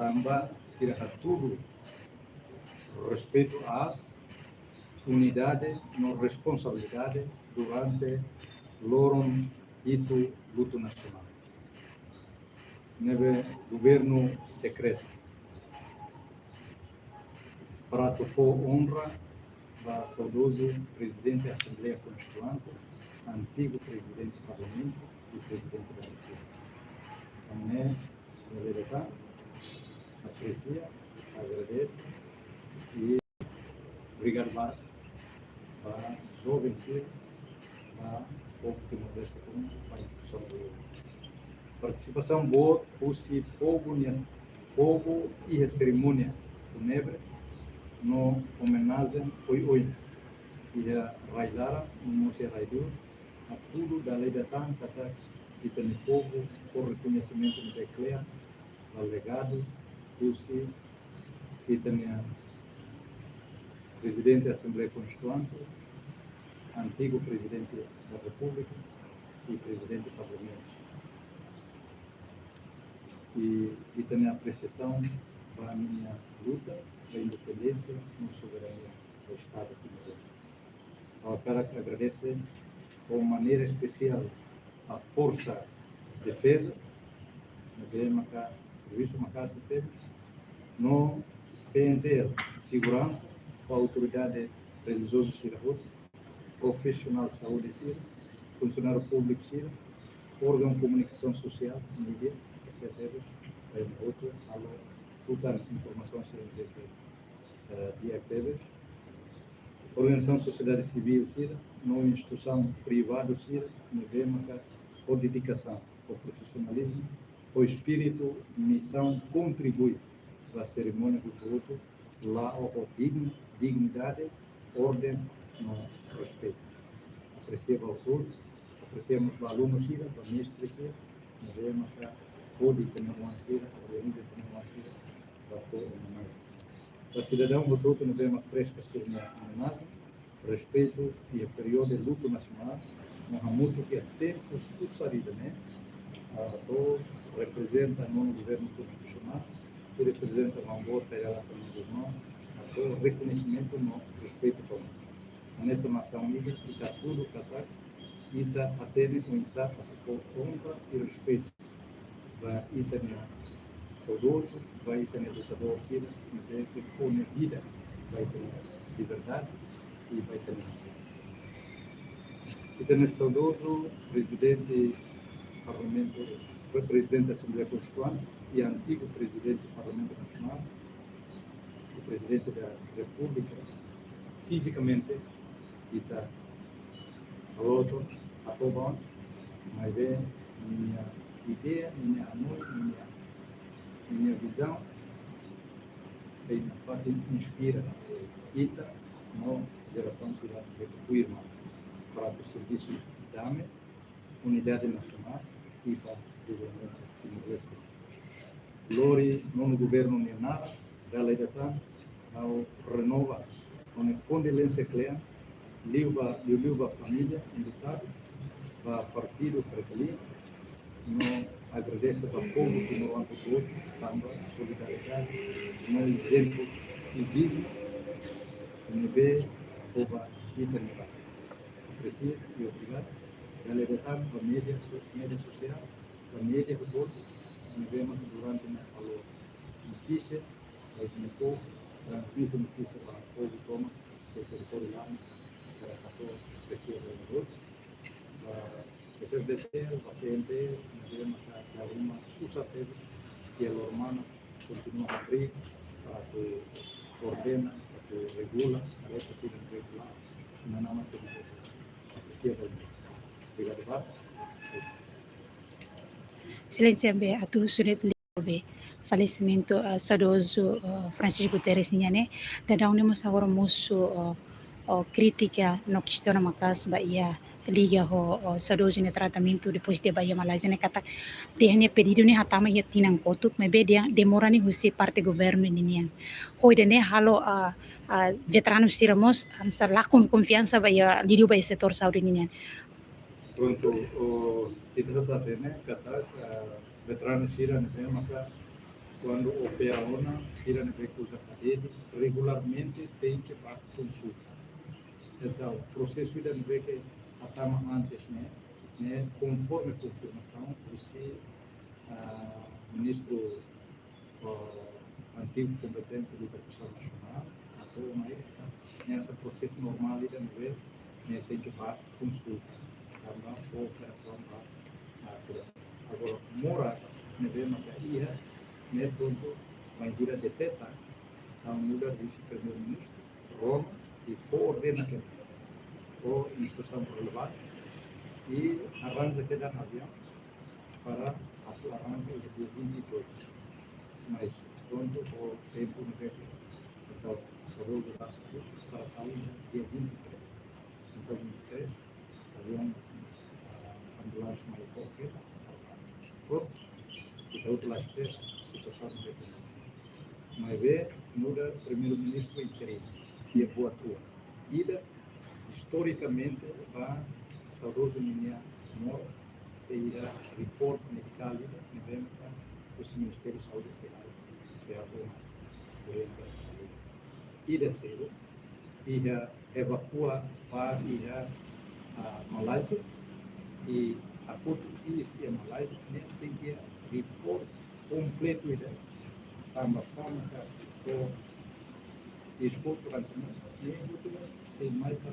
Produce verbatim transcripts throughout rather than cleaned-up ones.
tanba sira hatudu respeitu aas, unidade no responsabilidade durante loron hitu lutu nasionál. Ne'ebé governu dekreta para atu fó onra ba saudozu Prezidente Asembleia Konstituinte, antigu Prezidente Parlamentu i Prezidente da Repúblika. Ami, Dale Datan, apresia, agradese i obrigadu ba, ba joven sira, ba povu Timor-Leste hotu, ba instituisaun do partisipasaun boot husi povu nian, povu iha serimónia fúnebre no omenajen oioin iha rai-laran no mós iha rai-liur, hatudu dala ida tan katak ita-nia povu fó rekoñesimentu ne'ebé klean ba legadu husi ita-nia Prezidente Asembleia Konstituinte, antigu Prezidente da Repúblika i Prezidente Parlamentu. I ita-nia apresiasaun ba ninia luta ba independénsia no soberania do Estadu Timor-Leste. Ha'u hakarak agradese ho maneira espesiál ba Forsa Defeza, ne'ebé maka servisu maka'as tebes, no P N T L, seguransa, ho autoridade relijiozu sira hotu, profisionál saúde sira, funsionáriu públiku sira, órgaun komunikasaun sosiál, mídia, et cetera, ba ema hotu halo tutan informasaun sira ne'ebé, eh, di'ak tebes. Organizasaun sosiedade sivíl sira no instituisaun privadu sira ne'ebé maka ho dedikasaun, ho profisionalizmu, ho espíritu misaun kontribui ba serimónia hotu-hotu, la'o ho dign-, dignidade, orden no respeitu. Apresia ba hotu, apresia mós ba alunu sira, ba mestre sira, ne'ebé maka hodi ita-nia oan sira, organiza ita-nia oan sira ba fó omenajen. Ba sidadaun hotu-hotu ne'ebé mak presta sira-nia omenajen, respeitu iha períodu lutu nasionál, no hamutuk iha tempu susar ida-ne'e, ah, atu reprezenta nonu governu konstitusionál, atu reprezenta maun boot Kay Rala Xanana Gusmão, atu rekoñesimentu no respeitu tomak. Hanesan nasaun ida, ita hatudu katak ita hatene oinsá atu fó onra i respeitu ba ita-nia saudozu, ba ita-nia lutadór sira, ne'ebé fó nia vida ba ita-nia liberdade i ba ita-nia nasaun. Ita-nia saudozu Prezidente Parlamentu, Prezidente Asembleia Konstituinte i antigu Prezidente Parlamentu Nasionál, i Prezidente da Repúblika, fizikamente ita halo to'o, hato'o ba oin, maibé ninia ideia, ninia hanoin, ninia, ninia vizaun sei nafatin inspira ita no jerasaun sira ne'ebé tuirmai para atu servisu dame, unidade nasionál i ba dezenvolvimentu Timor-Leste. Lori nonu governu nia naran, dala ida tan, ha'u renova ha'u-nia kondolénsia klean, liu ba, liuliu ba família enlutadu, ba partidu Fretilin, no agradese ba povu timoroan hotu-hotu, tanba solidariedade, no ezemplu sivismu, ne'ebé fó ba ita-nia rai. Apresia i obrigadu. Dala ida tan ba média so-, média sosiál, ba média hotu-hotu, ne'ebé maka durante ne'e halo notísia, ba ita-nia povu, transmite notísia ba povu tomak iha territóriu laran, para atu apresia ba hotu-hotu. Ba P F D T, ba P N T, ne'ebé maka dala ruma susar tebes, iha loron manán, kontinua hamriik, para atu ordena, para atu regula, para atu sira regula, inan-aman sira. Apresia ba hotu-hotu. Obrigadu ba. Exelénsia, ne'ebé atu husu de'it liu ba falesimentu, ah, saudozu, ah, Francisco Guterres nian ne'e, daudaun ne'e mós agora mosu, ah, ah, krítika no kestiona maka'as ba iha liga ho, ho saudozu nia tratamentu depois de ba iha Malázia ne'e katak dehan nia pedidu ne'e hatama iha tinan kotuk, maibé dehan demora ne'e husi parte governu ninian. Ho ida-ne'e halo, ah, ah, veteranu sira mós, ah, hanesan lakon konfiansa ba iha, liuliu ba iha setór saúde ninian. Prontu, o, ita hatene katak, ah, veteranu sira ne'ebé maka Kuandu opera ona, sira ne'ebé uza kadedi regularmente tenke bá konsulta. Entaun, prosesu ida ne'ebé hatama antes ne'e, ne'e konforme konfirmasaun husi, ah, ministru, ah, antigu kompetente Edukasaun Nasionál, atu mai, hanesan prosesu normál ida ne'ebé, ne'e tenke bá konsulta, tanba operasaun bá, ah, agora, moras ne'ebé maka iha, ne'e prontu, bainhira deteta, entaun nu'udar vise-primeiru-ministru rona i koordena ho instituisaun relevante i arranja kedas aviaun para atu arranka iha dia vinte e dois. Mas prontu, ho tempu ne'ebé, entaun, saúde básica para tau iha dia vinte e três. Entaun, vinte e três, aviaun, ah, ambulánsia mai hotu, prontu, i ita hotu la espera situasaun ne'ebé. Maibé, nu'udar primeiru-ministru interinu, iha buat rua. Ida, istorikamente, ba saudozu ninia moras, sei iha report medikál ida, ne'ebé maka husi Ministériu Saúde sei, sei, sei, ida seluk, iha evakua bá iha, ah, Malázia, i hakotu iis iha Malázia, ne'e tenke iha report kompletu ida, tanba sá maka ho iis hotu hanesan ne'e, ne'e hotu sei mai ba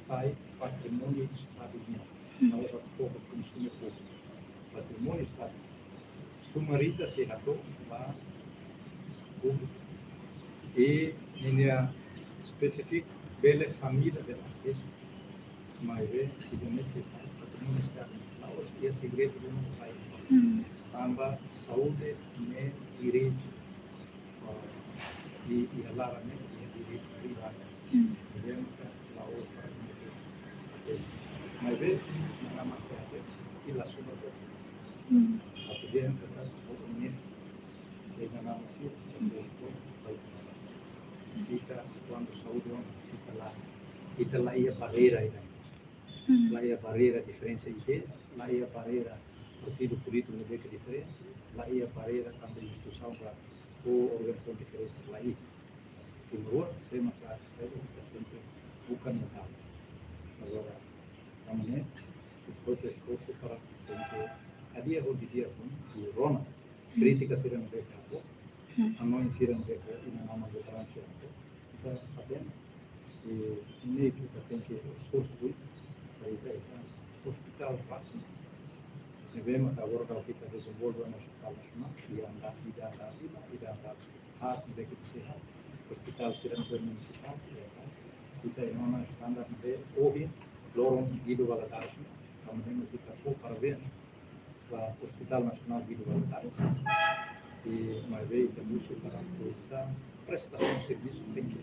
sai patrimóniu Estadu nian. Hmm. La'ós atu fó ba konsumu públiku. Patrimóniu Estadu. Sumariza sei hato'o ba públiku. I ninia espesífiku bele família bele asesu. Maibé, ida-ne'e sei sai patrimóniu Estadu. La'ós iha segredu de não sai. Hmm. Tanba saúde ne'e direitu, ah, i, i iha laran ne'e, iha direitu privadu. Hmm. Ne'ebé maka la'ós para komu. Maibé, iha namas ida, i la suma to. Hmm. Atu dehan katak, o ministru, iha namas ida, ita, kuandu saúde ona, ita la, ita la iha barreira ida. Hmm. La iha barreira diferensa ideia, la iha barreira partidu polítiku ne'ebé ke diferente, la iha barreira tanba instituisaun ba, ou organizasaun diferente, la iha. Timoroan, sé maka, sé maka sempre buka no dá. Agora, tanba ne'e, hotu esforsu para tenke, a dia ho di'ak, i rona, krítika sira ne'ebé ke hato'o, hmm, hanoin sira ne'ebé ke inan-aman veteranu sira hato'o, ita hatene, i ne'e ke ita tenke esforsu, para ita, ita ospitál rasik. Ne'ebé maka agora ita dezenvolve ona ospitál nasionál, i anda, ida anda, ida, ida anda, ah, ne'ebé ke ita sei, ospitál sira ne'ebé munisipál, i ita iha ona standar ne'ebé ohin, loron Guido Valadares, tanba ne'e ita fó parabéns ba Hospital Nasionál Guido Valadares. I maibé ita husu para atu iha prestasaun servisu tenke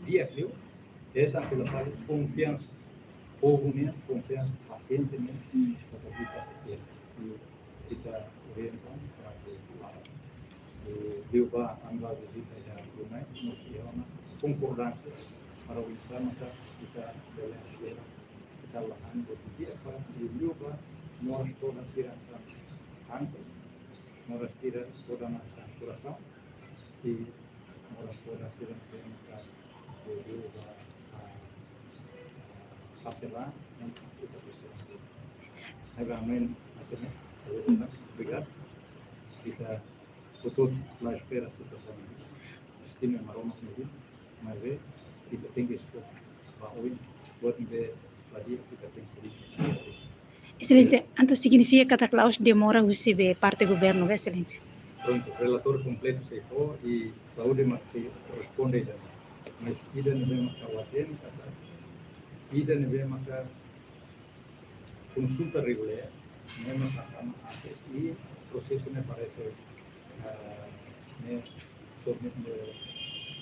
di'ak liu, hetan fila fali konfiansa povu nian, konfiansa pasiente nian, hmm, para ita, i ita orienta para atu, i liu ba ami bá vizita iha Brunei, mós iha ona konkordánsia para oinsá maka ita bele ajuda ospitál la hanesan buat di'ak, para liu ba moras todan sira hanesan angkut, moras sira todan hanesan kurasaun, i moras todan sira hanesan, eh, liu ba, ah, ah, fase raan, ne'e ita presiza. Ne'ebé ami hanesan ne'e, obrigadu. Ita hotu la espera situasaun. Estima Maromak ne'e, maibé ita tenke esforsu. Ba oin, buat ne'ebé la di'ak ita tenke korrije. Exelénsia, entaun signifika katak la'ós demora husi be parte governu, Exelénsia? Prontu, relatóriu kompletu sei fó i saúde mak sei responde ida. Mas ida ne'ebé mak ha'u hatene katak, ida ne'ebé maka konsulta regulár, ne'e maka hatama antes i prosesu ne'e parese, ah, ne'e somente ne'e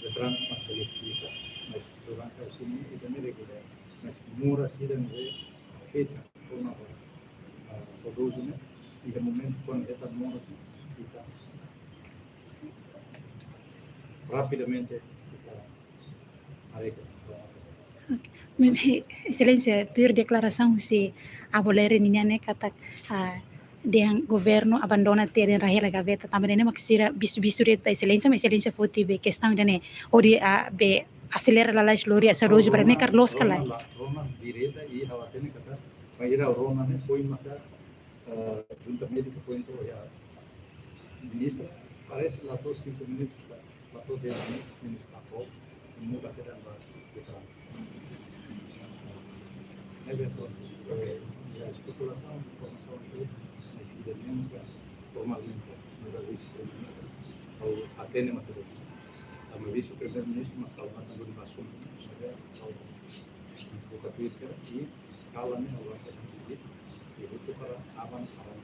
veteranu mak bele esplika, mas durante o sini ita ne'e regulár, mas moras sira ne'e afeta, kona-ba, ah, saudozu ne'e, i iha momentu kuandu hetan moras ne'e, ita rapidamente ita haree. Ok. Mem-, Exelénsia, tuir deklarasaun husi Avó Lere nian ne'e katak, ah, dehan governu abandona tiha dehan rai hela gaveta, tanba ne'e mak sira bisu-bisu de'it ba Exelénsia, maibé Exelénsia foti be kestaun ida-ne'e, hodi, ah, be aselera lalais lori asa roju para ne'e ka loos ka lae. Rona, rona direta i ha'u hatene katak, maibé rona ne'e foin maka, eh, junta médika foin to'o iha ministra, parese la to'o cinco minutos ka, la to'o dez minutos, ministra fó, muda keadaan ba veteranu. Ne'ebé prontu, eh, iha estruturasaun, formasaun ne'e ne'e sira ne'e maka formalmente, nu'udar vise-primeiru-ministru, ha'u hatene matebian. Tanba vise-primeiru-ministru mak ha'u matan duni ba assuntu, maibé ha'u buka Twitter i kalan ne'e ha'u rasa vizita, i husu para aban, aban,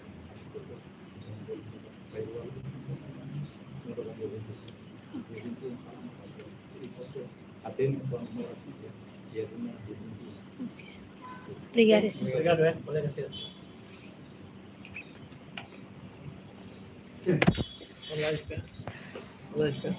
Obrigado, senhor. Olá, Oscar. Olá, Oscar.